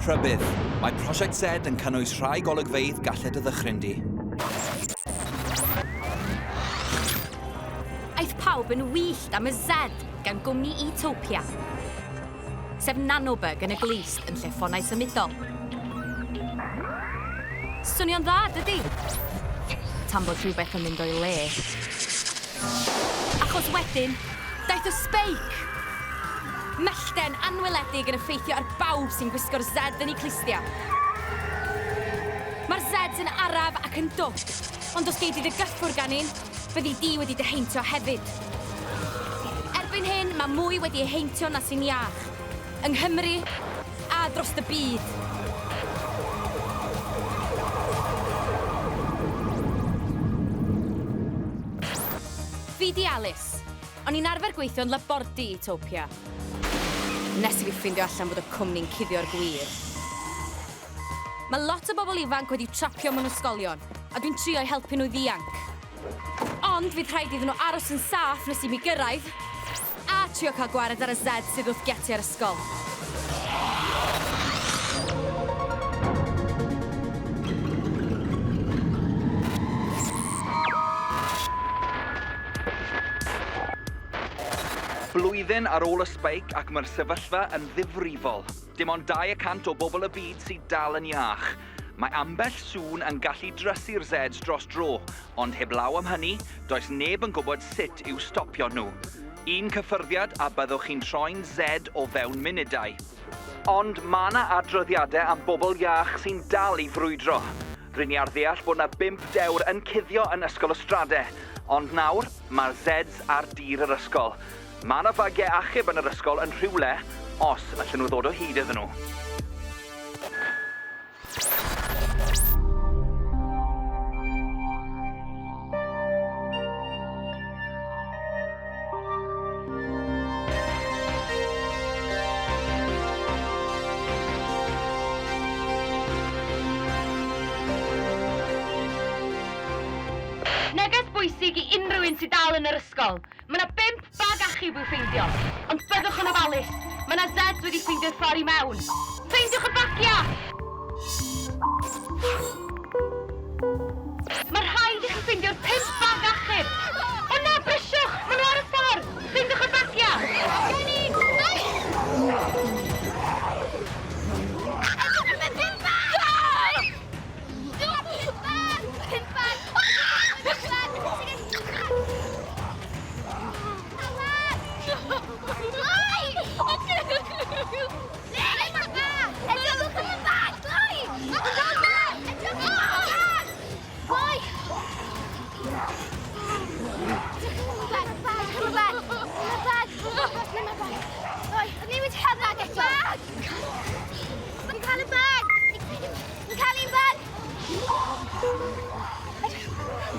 Rhybudd, mae Prosiect Z yn cynnwys rhai golygfeydd gallai dy ddychryn di. Aeth pawb yn wyllt am y Z gan gwmni Etopia, sef nanobug yn y glust yn lle ffonau symudol. Swnio'n dda, dydy? Tan bod rhywbeth yn mynd o'i le. Achos wedyn, daeth y speic! Mellten anweledig yn effeithio ar bawb sy'n gwisgo'r Z yn eu clustiau. Mae'r Zs yn araf ac yn dwp, ond os gei di dy gyffwrdd gan un, fyddi di wedi dy heintio hefyd. Erbyn hyn, mae mwy wedi eu heintio na sy'n iach. Yng Nghymru, a dros y byd. Fi 'di Alys. O'n i'n arfer gweithio yn labordy Utopia. Nes i fi ffeindio allan bod y cwmni'n cuddio'r gwir. Mae lot o bobl ifanc wedi trapio mewn ysgolion, a dwi'n trio eu helpu nhw i ddianc. Ond fydd rhaid iddyn nhw aros yn saff nes i mi gyrraedd, a trio cael gwared ar y Z sydd wrth giatiau'r ysgol. Blwyddyn ar ôl y spike ac mae'r sefyllfa yn ddifrifol. Dim ond 2 y cant o bobl y byd sydd dal yn iach. Mae ambell sŵn yn gallu drysu'r Zeds dros dro, ond heblaw am hynny, does neb yn gwybod sut i'w stopio nhw. Un cyffyrddiad a byddwch chi'n troi'n Z o fewn munudau. Ond mae 'na adroddiadau am bobl iach sy'n dal i frwydro. Ry'n ni ar ddeall bod 'na bump dewr yn cuddio yn Ysgol y Strade, ond nawr mae'r Zeds ar dir yr ysgol. Mae 'na fagiau achub yn yr ysgol yn rhywle, os allan nhw ddod o hyd iddyn nhw. Neges bwysig i unrhyw un sydd dal yn yr ysgol. Mae 'na bump bag achub i'w ffeindio, ond byddwch yn ofalus, mae 'na Zeds wedi ffeindio'r ffordd i mewn. Ffeindiwch y bagiau! Mae rhaid i chi ffeindio'r pump bag achub! O na, brysiwch! Maen nhw ar y ffordd! Ffeindiwch y bagiau! Gen i!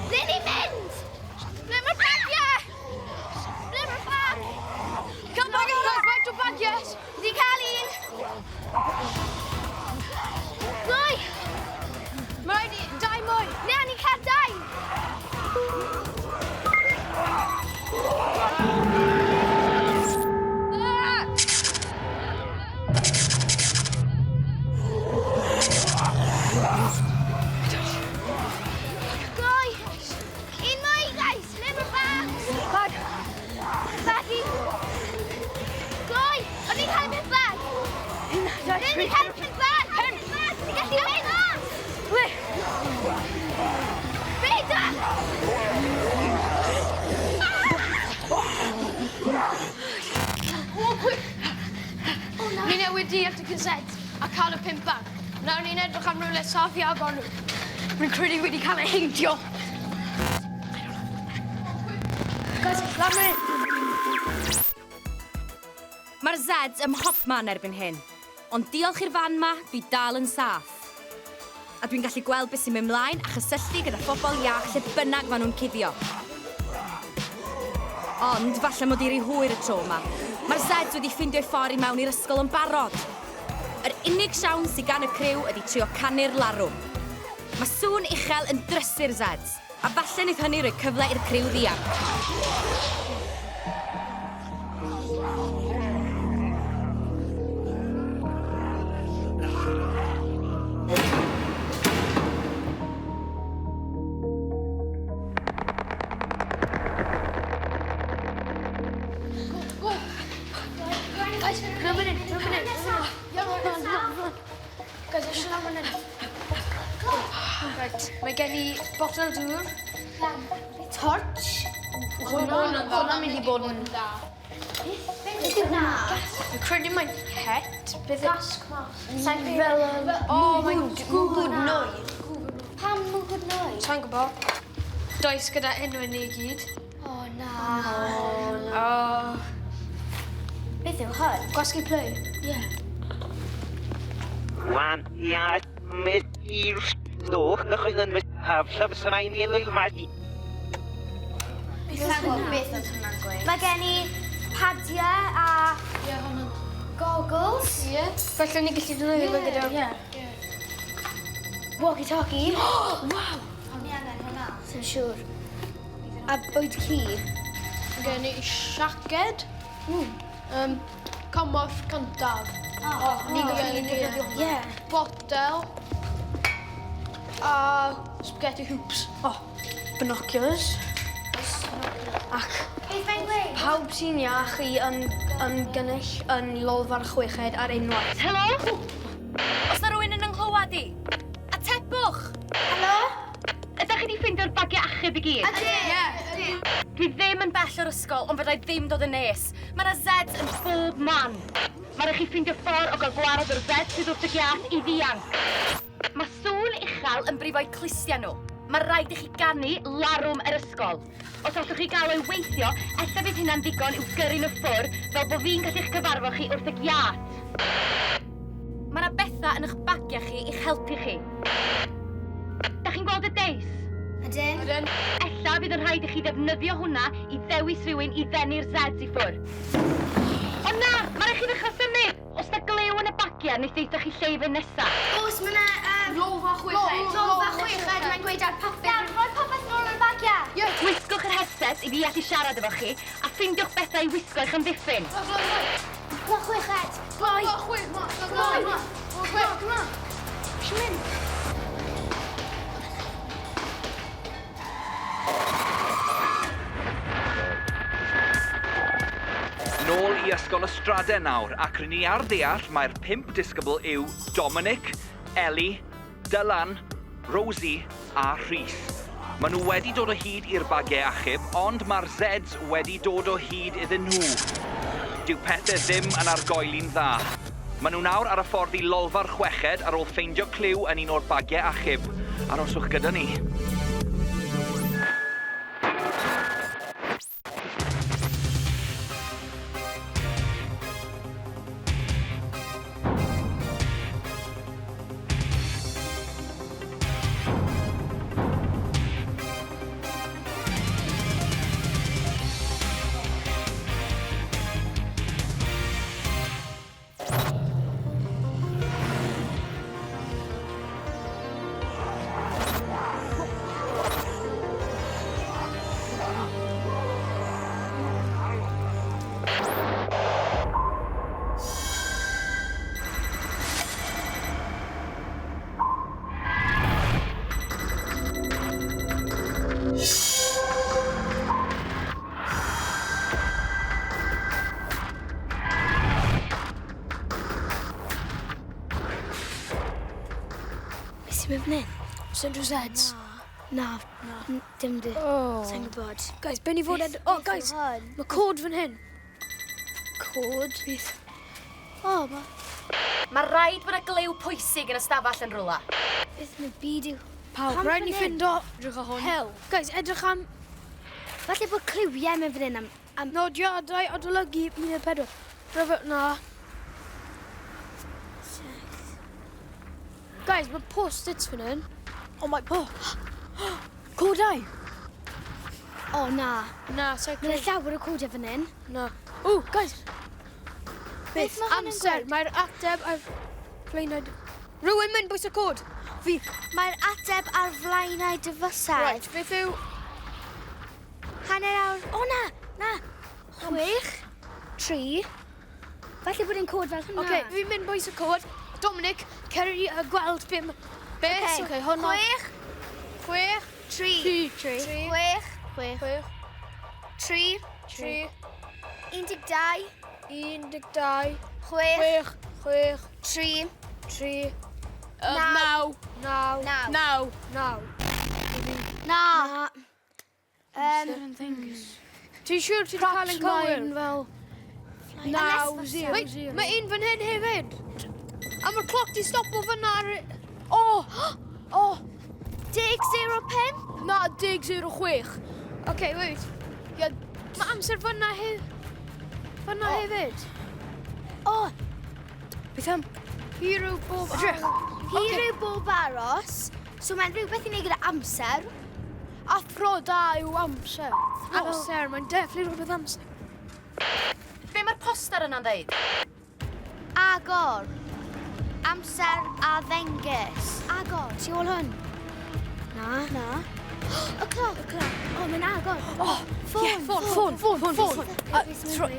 Ble ni'n mynd? Ble mae'r bagiau? Ble mae'r bag? Cael bagiau, guys, faint o bagiau? Di cael un. Gloi! Mae rhaid i dau mwy. Na, ni'n cael dau. Gloi! Un mwy, guys! Ble mae'r bag? Bag. Bag i. Gloi! O'n i'n cael peth bag! Un, dau, Ble tri. ni'n cael peth bag? Peth bag! Ti'n gallu mynd? Ble? Beidio! O, quick! Ni newydd deall y cassette a cael y pump bag. Nawr ni'n edrych am rywle saff i agor nhw. Rwy'n credu wedi cael ei heintio. Guys, lan fan hyn. Mae'r Zeds ym mhobman erbyn hyn, ond diolch i'r fan 'ma, dwi dal yn saff. A dwi'n gallu gweld beth sy'n mynd mlaen a chysylltu gyda phobl iach lle bynnag maen nhw'n cuddio. Ond falle mod i ry hwyr y tro yma. Mae'r Zeds wedi ffeindio'u ffordd i mewn i'r ysgol yn barod. Yr unig siawns sydd gan y criw ydy trio canu'r larwm. Mae sŵn uchel yn drysu'r Zeds, a falle wneith hynny roi cyfle i'r criw ddianc. Mae gen i botel dŵr. Torch. Hwnna'n hwnna mynd i bod yn dda. Beth yw hwnna? Fi'n credu mae'n het. Beth Gas mask. Sa'n fel yn... O, mae'n Mwgwd nwy. Pam mwgwd nwy? Sa'n gwybod. Does gyda enw ni i gyd. O, na. O, na. O. Beth yw hwn? Gwasgu play. Ie. Wan ia mis i'r doch na chwydd yn haf llyfr sy'n ei lwyl mae Sa'n gwybod beth oedd hwnna'n gweud. Mae gen i padiau a Ie, hwnna'n... goggles. Ie. Felly ni gallu defnyddio fe gyda... Ie. Walkie-talkie. Waw! O'n i angen hwnna. Sy'n siŵr. A bwyd ci. Mae gen i siaced. Cymorth cyntaf. O, ni'n gallu defnyddio hwnna. Ie. Botel. A spaghetti hoops. O, binoculars. Ac Beth mae'n gweud? pawb sy'n iach i yn ymgynnull yn lolfa'r chweched ar unwaith. Helo? Os na rhywun yn ynghlywad i? Atebwch! Helo? Ydych chi wedi ffeindio'r bagiau achub i gyd? Ydyn. Dwi ddim yn bell o'r ysgol, ond fedra i ddim dod yn nes. Mae yna Zeds yn bob man. Mae rhaid chi ffeindio ffordd o gael gwared o'r Zeds sydd wrth y giât i ddianc. Mae sŵn uchel yn brifo'u clustiau nhw. Mae rhaid i chi ganu larwm yr ysgol. Os allwch chi gael o'i weithio, ella fydd hynna'n ddigon i'w gyrru nhw ffwrdd fel bod fi'n gallu'ch cyfarfod chi wrth y giât. Mae yna bethau yn eich bagiau chi i'ch helpu chi. Da chi'n gweld y deis? Ydyn. Ydyn. Ella fydd yn rhaid i chi ddefnyddio hwnna i ddewis rhywun i ddenu'r Zeds i ffwrdd. O na, mae rhaid chi ddechrau symud! Os na glew yn y bagiau, wneith deutha chi lle i fynd nesa. Oes, mae yna... Lolfa chweched. Lolfa chweched, mae'n gweud ar papur. Iawn, rhoi popeth nôl yn y bagiau. Ie. Wisgwch yr headset i fi allu siarad efo chi, a ffeindiwch bethau i wisgo i'ch amddiffyn. Lolfa chweched. Gloi. Lolfa chweched. Gloi. Gloi. Gloi. Eisiau mynd? Nôl i Ysgol y Strade nawr, ac rŷn ni ar ddeall mai'r pump disgybl yw Dominic, Ellie, Dylan, Rosie a Rhys. Maen nhw wedi dod o hyd i'r bagiau achub, ond mae'r Zeds wedi dod o hyd iddyn nhw. Dyw pethau ddim yn argoeli'n dda. Maen nhw nawr ar y ffordd i Lolfa'r Chweched ar ôl ffeindio cliw yn un o'r bagiau achub. Aroswch gyda ni. Beth sy'n mynd fan hyn? Sy'n drws Zeds. Na. Na. Dim di. Oh. Sa'n gwybod. Guys, be ni fod ed... Oh, guys, mae cod fan hyn. Cod? Beth? O, ma... Mae rhaid bod yna glew pwysig yn y stafell yn rhywle. Beth yn y byd yw... Pawb, Pam rhaid ni fan hyn? ffindo... Edrych ar hwn. Hell. Guys, edrych am Falle bod cliwiau mewn fan hyn am... am... nodiadau adolygu 14. Rhyfedd, na. Guys, mae post-its fan hyn. Oh my... Oh. Codau! O, na. Na, sa'n Mae 'na credu. llawer o codau fan hyn. Na. Ww, guys! Beth ma' hwn yn Amser, gweud? mae'r ateb ar flaenau... Rhywun mynd bwys y cod! Fi. Mae'r ateb ar flaenau dy fysedd. Right, beth yw... Hanner awr... O, na! Na! 6, 3. Falle bod e'n cod fel hwnna. Oce, fi'n mynd bwys y cod. Dominic, cer i gweld be... Beth? Ocê, Oce, hwnna. 6, 6, 3. 3. 6, 6, 3. 3, 12. 12, 6, 6, 6, 3. 3, Naw. 9, 9, Naw. 9, 9. Na. Na. Seven things. Ti'n siŵr ti 'di cael un cywir? fel... 9, 0, 0. Mae un fan hyn hefyd. A mae'r cloc di stopo fyna ar... O! O! 10.05? Na, 10.06. OK, wait. Ie, mae amser fyna hefyd. Fyna hefyd. O! Beth am? Hir yw bob Edrych. Hir yw bob aros. So mae'n rhywbeth i wneud gyda amser. Athro da yw amser. Amser, mae'n definitely rhywbeth amser. Be mae'r poster yna'n ddeud? Agor. Amser a ddengys. Agor. Tu ôl hwn. Na. Na. Y cloc. Y cloc. O, mae'n agor. O, ffôn. Ie, ffôn, ffôn, ffôn, ffôn.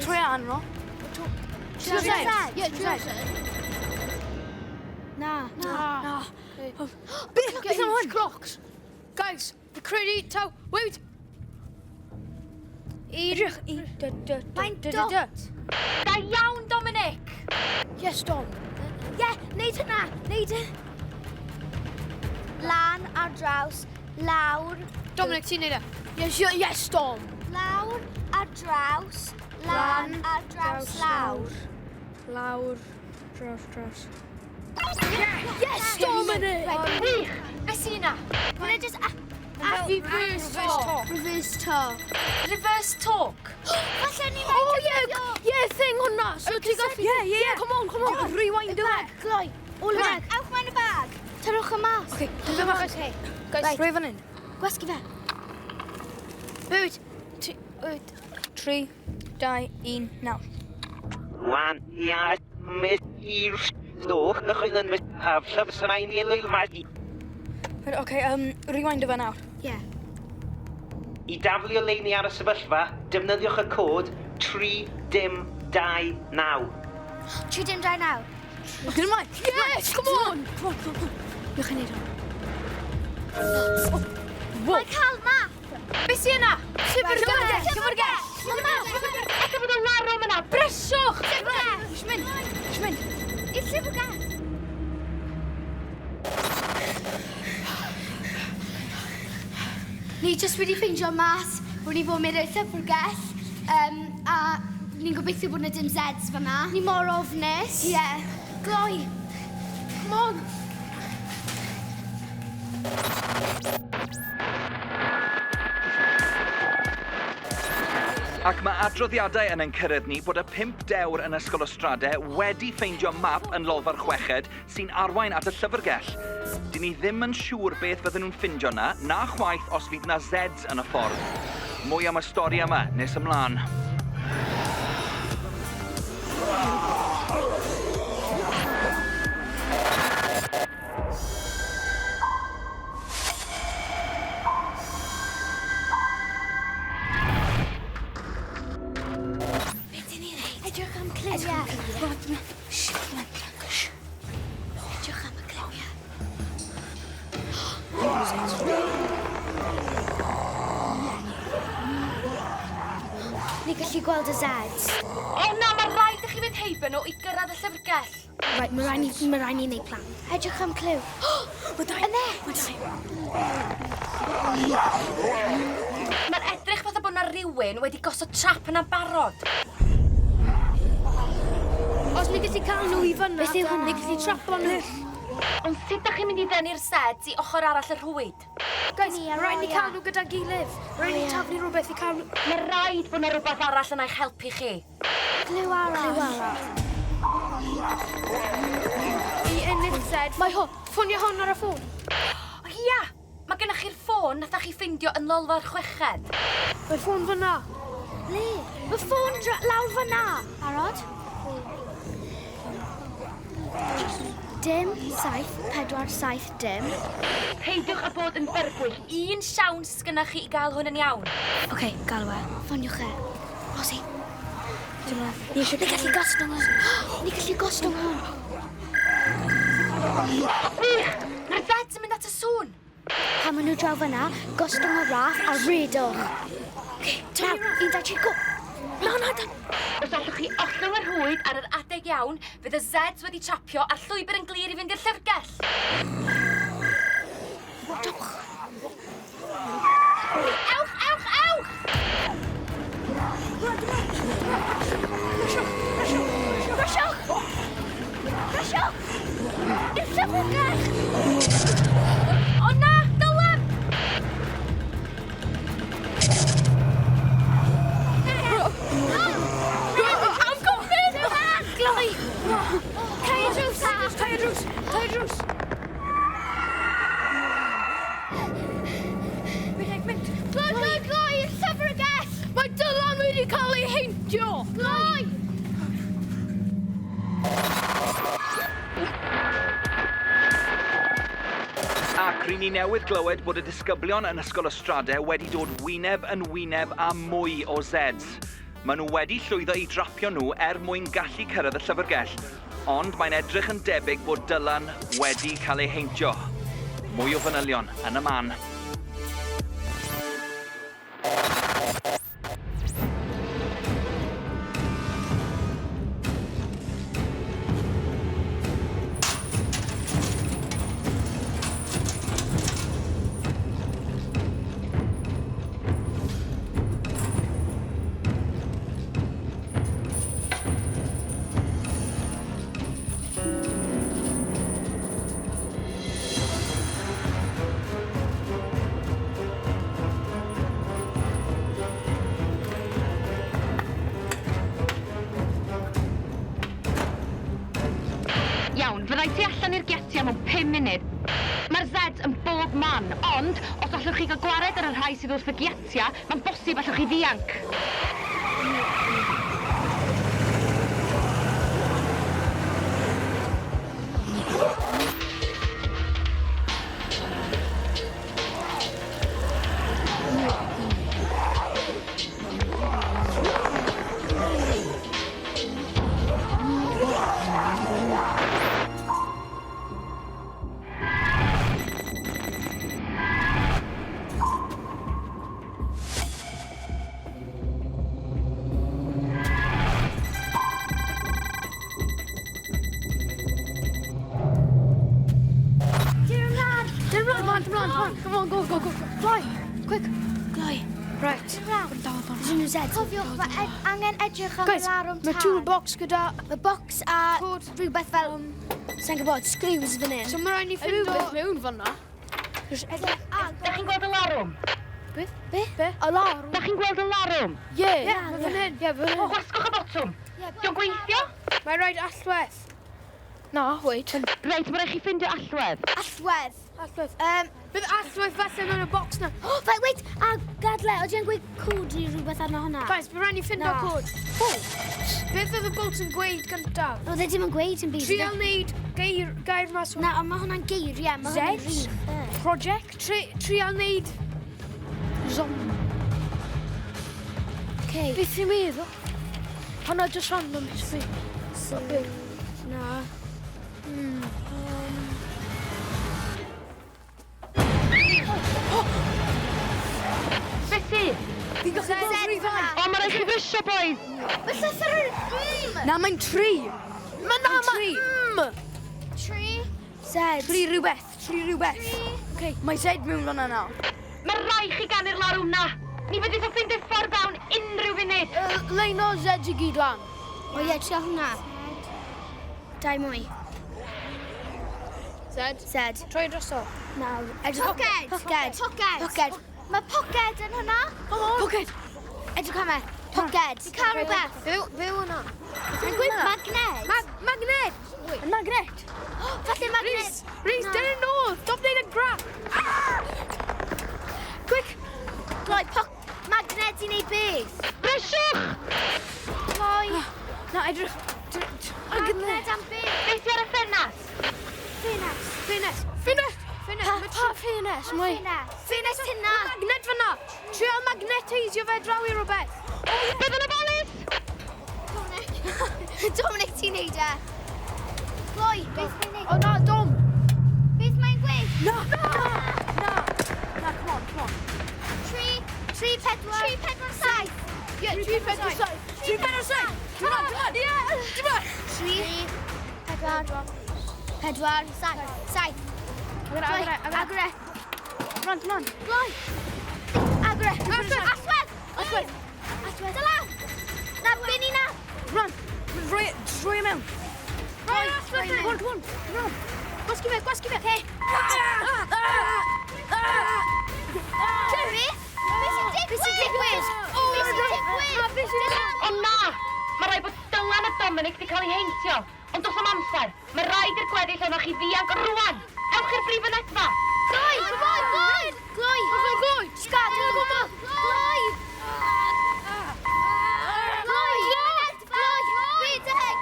Trwy arno. Ie, trwy Na. Na. Na. Beth, beth am hwn? Clocks. Guys, fi credu taw... Wait! Edrych. I, d, d, d, Mae'n d, d, d. dot. Da iawn, Dominic! Yes, Dom. Ie, neud hynna. Neud e. Lan ar draws, lawr. Dominic, ti'n neud e. Yes, yes, Dom. Lawr ar draws, lan ar draws, lawr. Lawr, draws, draws. Yes, Dominic! Wych! Be sy 'na? Mae'n just... Reverse talk. Reverse talk. Reverse talk? Falle ni Oh, yeah, yeah, thing hwnna. So ti'n gallu... Yeah, yeah, yeah. Come on, come on. Rewind it. Gloi. All y bag. Awch mewn y bag. Tyrwch y mas. Okay, dyma. Okay. Guys, Right. rhoi fan hyn. Gwasgu fe. Wait, wait. 3, 2, 1, nawr. Wan ia mis i'r doch na chwyn yn mis haf llyf sy'n i lwyl ma i. Right, okay, rewind o fe nawr. Yeah. I daflu o leini ar y sefyllfa, defnyddiwch y cod 3 dim 2 9. 3 dim 2 9. Gyda ymlaen. Yes, come on! Come on, come on, come on. Newch chi neud hwn. Mae'n cael map. Be sy yna? Llyfrgell! Llyfrgell! Llyfrgell! Ella bod y larwm yna! Brysiwch! Llyfrgell! Eisiau mynd, eisiau mynd. I'r llyfrgell. Ni jyst wedi ffeindio mas bod ni fod mynd i'r llyfrgell a ni'n gobeithio bod yna dim Zeds fyna. Ni mor ofnus. Ie. Yeah. Gloi. Come on. Ac mae adroddiadau yn ein cyrraedd ni bod y pump dewr yn Ysgol y Strade wedi ffeindio map yn Lolfa'r Chweched sy'n arwain at y llyfrgell. Dyn ni ddim yn siŵr beth fydden nhw'n ffindio na, na chwaith os fydd na Zeds yn y ffordd. Mwy am y stori yma nes ymlaen. Beth dyn ni'n neud? Edrych am cliwiau. Shh, shh. Edrych am y cliwiau. Ni gallu gweld y Zeds. O na, mae rhaid i chi fynd heibio nhw i gyrraedd y llyfrgell. Right, mae rhaid ni wneud plan. Edrych am cliw. Mae dau. Y net! Mae dau. Mae'n edrych fatha bod na rhywun wedi gosod trap yna barod. Os ni gallu cael nhw i fyna, Beth yw hwnna? Ni gallu trapo nhw. Ond sut ydych chi'n mynd i ddenu'r Zeds i ochr arall y rhwyd? Guys, Ni a rhaid ni Roya. cael nhw gyda'n gilydd. Rhaid ni Ie. taflu rhywbeth i cael nhw. Mae rhaid bod na rhywbeth arall yna i'ch helpu chi. Cliw arall. Cliw arall. I ennill Zed. Mae hwn. Ffonio hwn ar y ffôn. O ia, mae gennych chi'r ffôn nath chi ffindio yn Lolfa'r Chweched. Mae ffôn fyna. Le? Mae ffôn lawr fyna. Barod? 0 7 4 7 0. Peidiwch â bod yn fyrbwyll. Un siawns sgynnoch chi i gael hwn yn iawn. Oce, okay, galw e. Ffoniwch e. Rosie. Ni eisiau... Ni gallu gostwng hwn. Ni gallu gostwng hwn. Wych! Mae'r Zeds yn mynd at y sŵn. Pan maen nhw draw fyna, gostwng y raff a redwch. Okay, naw, 1, 2, 3, go! Na, na, na. Os allwch chi ollwng y rhwyd ar yr adeg iawn, fydd y Zeds wedi trapio a'r llwybr yn glir i fynd i'r llyfrgell. Dowch. Ewch, ewch, ewch! Rushwch, rushwch, rushwch! Rushwch! I'r llyfrgell! O na, Dylan! Am gofyn! Gloi! Cau y drws! Cau y drws! Cau y drws! Mynd, mynd! Gloi, gloi, gloi! I'r llyfrgell! Mae Dylan wedi cael ei heintio! Gloi! Ac ry'n ni newydd glywed bod y disgyblion yn Ysgol y Strade wedi dod wyneb yn wyneb â mwy o Zeds. Maen nhw wedi llwyddo i drapio nhw er mwyn gallu cyrraedd y llyfrgell, ond mae'n edrych yn debyg bod Dylan wedi cael ei heintio. Mwy o fanylion yn y man. Iawn, fyddai tu allan i'r giatiau mewn 5 munud. Mae'r Zeds yn bob man, ond os allwch chi gael gwared ar y rhai sydd wrth y giatiau, mae'n bosib allwch chi ddianc. Dyr ymlaen! Dyr ymlaen! Come on, come on, come on, come on, go, go, go. Gloi! Quick! Gloi. Right. Ymlaen. Nhw Zeds. Cofiwch, mae angen edrych am Guys, y larwm mae tân. toolbox gyda... Mae box a Cod. rhywbeth fel, sa'n gwybod, screws fan hyn. So mae rhaid ni ffindo... Rhywbeth mewn fan'na. Da chi'n gweld y larwm? Be? Be? Be? Y larwm? Da chi'n gweld y larwm? Ie. Ie, mae fan hyn. Ie, fan hyn. Gwasgwch y botwm. Dio'n gweithio? Mae rhaid allwedd. Na, wait. Reit, mae rhaid chi ffindio allwedd. Allwedd. Allwedd. Um, Bydd allwedd falle mewn y box na. oh, wait, wait, a gadle, oedden i'n gweud cod neu rhywbeth arno hwnna? Guys, bydd rhaid ni ffindo Na. cod. O! Beth oedd y bolt yn gweud gyntaf? Oedd e ddim yn gweud yn byd. Trial neud gair, gair mas o... Na, ond mae hwnna'n geiriau, mae hwnna'n Zeds? rhif. Project? Trial neud... Zombie. Okay. Beth i'n meddwl? Hwnna just random history. So, na. Hmm. Beth sy? Fi'n gallu gweld Zed rhif fan'na. O, mae rhaid chi frysio, boys. Mae llythyr yn M! Na, mae'n tri. Mae na, mae M. Tri. Zed. Tri rhywbeth, tri rhywbeth. Okay, mae Z mewn fan'na nawr. Mae rhaid chi ganu'r larwm na. Ni fydd o ffeindio ffordd fewn unrhyw funud. Leino Z i gyd lan. O ie, trio hwnna. Dau mwy. Z. Z. Troi drosto. Nawr. Edrych. Poced. Poced. Poced. Poced. Mae poced yn hwnna. Poced. Edrych am e. Poced. Fi cael rhywbeth. Be yw hwnna? Mae'n gweud magnet. Magnet. Magnet. Falle magnet. Rhys, Rhys, dyn nôl. Stop neud y grab. Quick. Gloi, magnet i wneud beth? Brysiwch! Gloi. Na, edrych. Magnet am beth? Beth sy ar y ffenast? Ffenest. Ffenest. Ffenest. Ffenest. Pa ffenest? Mae... Ffenest. Ffenest hynna. Magnet fyna. Trial magneteisio fe draw i rhywbeth. Bydd yn ofalus! Dominic. Dominic, ti'n neud e. Gloi, beth mae'n neud? O na, Dom. Beth mae'n gweud? Na. Na. Na, come on, come on. 3, 3, 4, 3, 4, 7. Ie, 3, 4, 7. 3, 4, 7. Come on, come on. Ie. Come on. 3, 4, 4, 7, 7. Agor e, agor e, agor e. Agor e. Run, run. Gloi! Agor e! Allwedd! Allwedd! Allwedd! Allwedd! Dylaw! Na, bin i na! Run! Rhoi, rhoi e mewn. Rhoi allwedd! Come on, come on, come on. Gwasgu fe, gwasgu fe. Okay. Jeremy! Be sy'n digwydd? Be sy'n digwydd? Be sy'n digwydd? Be sy'n digwydd? O na! Mae rhaid bod Dylan a Dominic wedi cael eu heintio. Ond does am amser. Mae rhaid i'r gweddill ohonoch chi ddianc rwan. Ewch i'r brif fynedfa. Gloi! Come on, Gloi! Gloi! Gloi, gloi! Sgad! Gloi! Gloi! Gloi! Gloi! Rhedeg!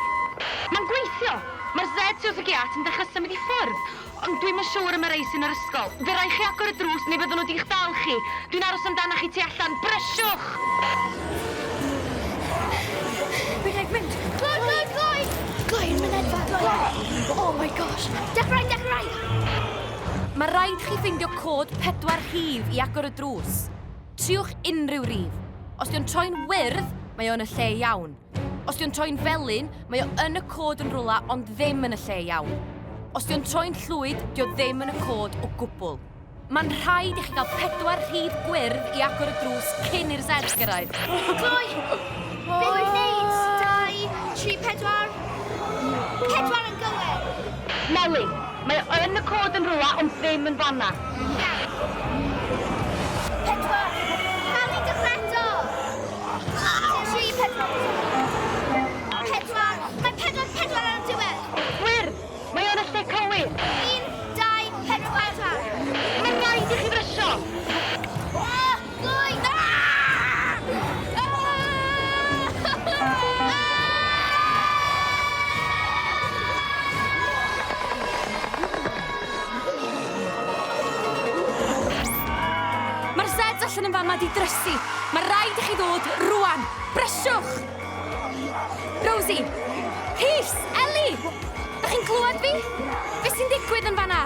Mae'n gweithio. Mae'r Z sydd wrth y giat yn dechrau symud i ffwrdd. Ond dwi'm yn siŵr am y rei sy'n yr ysgol. Fe rai chi agor y drws neu fyddwn nhw di'ch dal chi. Dwi'n aros amdanoch chi tu allan. Brysiwch! Rhedeg, mynd. Gloi, gloi, gloi! Gloi yn mynedfa. Gloi! Oh my gosh. Dechrau, dechrau! Mae rhaid chi ffeindio cod pedwar rhif i agor y drws. Triwch unrhyw rif. Os dio'n troi'n wyrdd, mae o yn y lle iawn. Os dio'n troi'n felyn, mae o yn y cod yn rwla ond ddim yn y lle iawn. Os dio'n troi'n llwyd, dio ddim yn y cod o gwbl. Mae'n rhaid i chi gael pedwar rhif gwyrdd i agor y drws cyn i'r Z gyrraedd. Gloi! Be dwi'n neud? 2, 3, 4. Pedwar yn gywir. Melyn, mae o yn y cod yn rhywle ond ddim yn fanna. Pedwar. Cael ei dechrau eto. 3, 4. Pedwar. Mae pedwar, pedwar ar y diwedd. Gwyrdd! Mae o yn y lle cywir. 1, 2, 4, 4. Mae rhaid i chi frysio. Ah, Gloi! Ah! Ah! Mae'r Zeds allan yn fama di drysu. Mae rhaid i chi ddod rwan. Brysiwch! Rosie! Rhys! Ellie! Da chi'n clywed fi? Be sy'n digwydd yn fanna?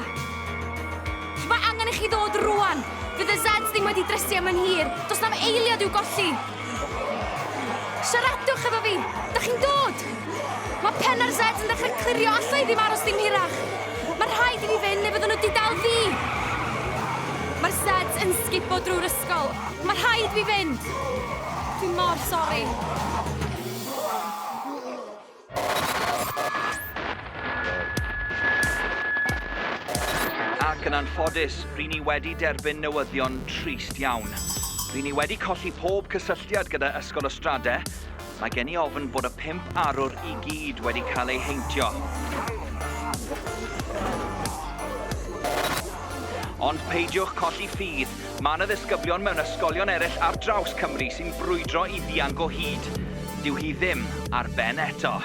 Mae angen i chi ddod rwan. Fydd y Zeds ddim wedi drysu am yn hir. Does na'm eiliad i'w golli. Siaradwch efo fi. Da chi'n dod? Mae pen ar Zeds yn dechrau clirio. Alla i ddim aros ddim hirach. Mae rhaid i fi fynd neu fydden nhw 'di dal fi. Mae'r Zeds yn sgubo drwy'r ysgol. Mae rhaid fi fynd. Dwi mor sori. Ac yn anffodus, ry'n ni wedi derbyn newyddion trist iawn. Ry'n ni wedi colli pob cysylltiad gyda Ysgol y Strade. Mae gen i ofn bod y pump arwr i gyd wedi cael eu heintio. Ond peidiwch colli ffydd, mae yna ddisgyblion mewn ysgolion eraill ar draws Cymru sy'n brwydro i ddianc o hyd. Dyw hi ddim ar ben eto.